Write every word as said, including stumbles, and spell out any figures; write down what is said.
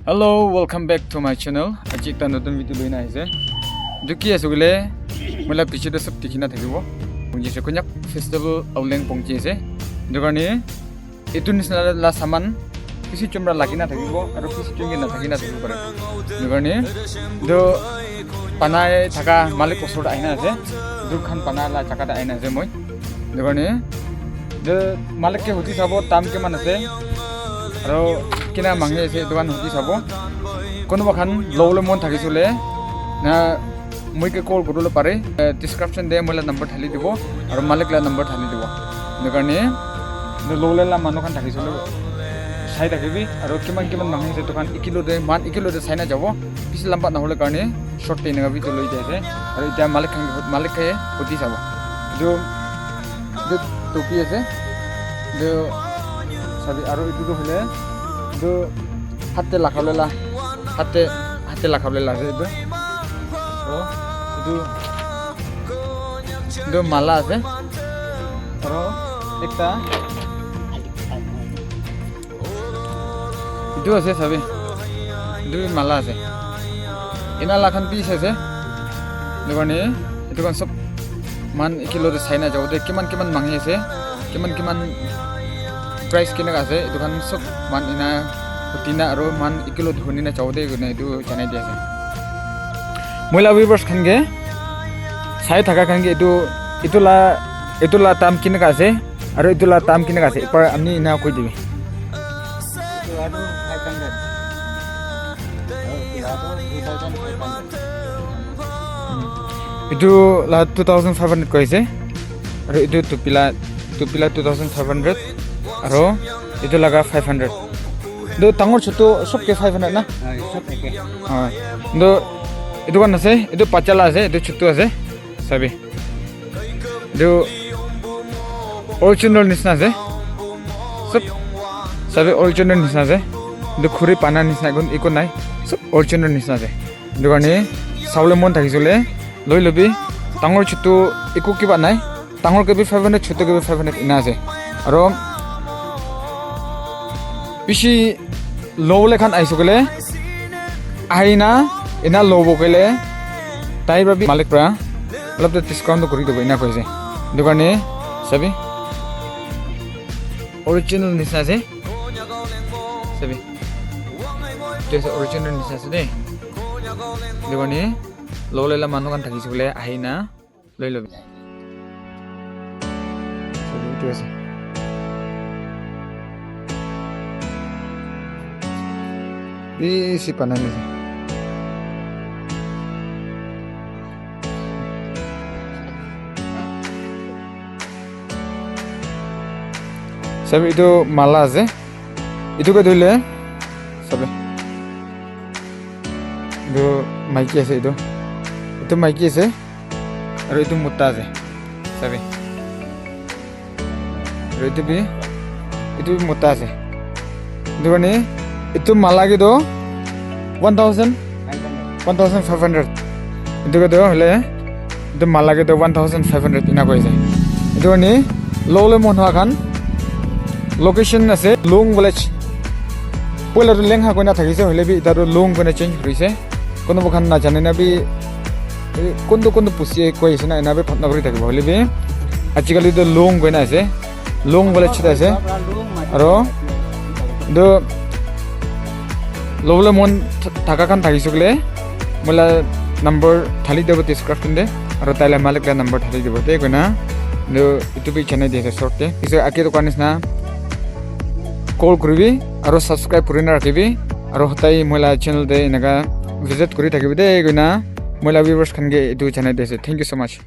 Hello, welcome back to my channel. Aji ekta notun video loina aise. Etu ki ase koile, moi la piche te sob dikhi na thakibo. Pongji ase, Konyak Festival Auleng pongji ase. Etu karne etu nisna la saman kisi chomra lagi na thakibo, aru kisi chomra na thaki na thakibo pare. Etu karne etu banai thaka malik osor te ahina ase. Etu khan banai la jaga te ahina ase moi. Etu karne etu malik ke hudi sabo, dam kiman ase, aru kina mangi ase, etu khan hudi sabo. Konoba khan lobole mon thakisile na moi ke call kuribole pare. Eh, description te moi la number thali dibo, aru malik la number thali dibo. Etu karne etu lobole la manu khan thakisile sai thakibi, aru kiman kiman mangi ase, etu khan ekilo te, man ekilo te sai na jabo. Bishi lamba nahole karne short te eneka video loi jai ase. Aru etia malik khan, malik ke hudi sabo. Etu, etu topi ase. Etu sabi, aru etu tu hoile etu hat te laga bole la, hat te, hat te laga bole la ase etu. Aru etu, etu mala ase. Aru ekta etu ase sabi. Etu bi mala ase. Ena la khan piece ase. Etu karne etu khan sob man ekilo te sai na jabo de, kiman kiman mangi ase, kiman kiman price kineka ase, etu khan sob man ena huti na aru man ekilo te huni na jabo de koina etu janai di ase. Moi la viewers khan ke, sai thaka khan ke etu, etu la, etu la dam kineka ase, aru etu la dam kineka ase, ekbar apni ena koi dibi. Etu la two thousand five hundred koi ase, aru etu topi la, topi la two thousand five hundred, aru etu laga five hundred. Etu dangor chutu sob ke five hundred na? Aye, sob eke. Aye. Etu, etu khan ase, etu bacha la ase, etu chutu ase. Sabi. Etu original nisna ase. Sob sabi original nisna ase. Etu khuri bana nisna ekon, ekon nai. Sob original nisna ase. Etu karne sabole mon thakisile loi lobi. Dangor chutu eku kiba nai. Dangor ke bi five hundred, chutu ke bi five hundred ena ase. Aro bishi lobole khan ahise koile, ahina ena lobo koile, tai para bi malik para olop toh discount toh kuri dibo, ena koise. Etu karne sabi, original nisna ase. Sabi, etu ase original nisna ase de. Etu karne lobole la manu khan thakise koile ahina loi lobi. Sabi, etu ase. Bishi bana nise. Sabi, etu mala ase. Etu ke dhoi le. Sabi. Etu maiki ase etu. Etu maiki ase. Aru etu mota ase. Sabi. Aru etu bi, etu bi mota ase. Etu karne etu mala ke toh one thousand, one thousand five hundred. Etu ke toh hoile, etu mala ke toh one thousand five hundred ena koi ase. Etu karne lobole mon hua khan, location ase Long Village. Poila toh Lengha koina thakise, hoile bi eta toh Long koina change kurise. Kunuba khan najane na bi, eh, kuntu kuntu pusi koi ase na, ena bi bhatna kuri thakibo. Hoile bi ajikali toh Long koina ase, Long Village te ase. Aro etu lobole mon th-, thaka khan thakise koile, moi la number thali dibo description te, aro tai la malik la number thali dibo de koina. Etu, etu bi janai di ase short te. Piche ake toh koa nisna call kuribi, aro subscribe kurina rakhibi, aro hotai moi la channel te eneka visit kuri thakibi de koina moi la viewers khan ke etu janai di ase. Thank you so much.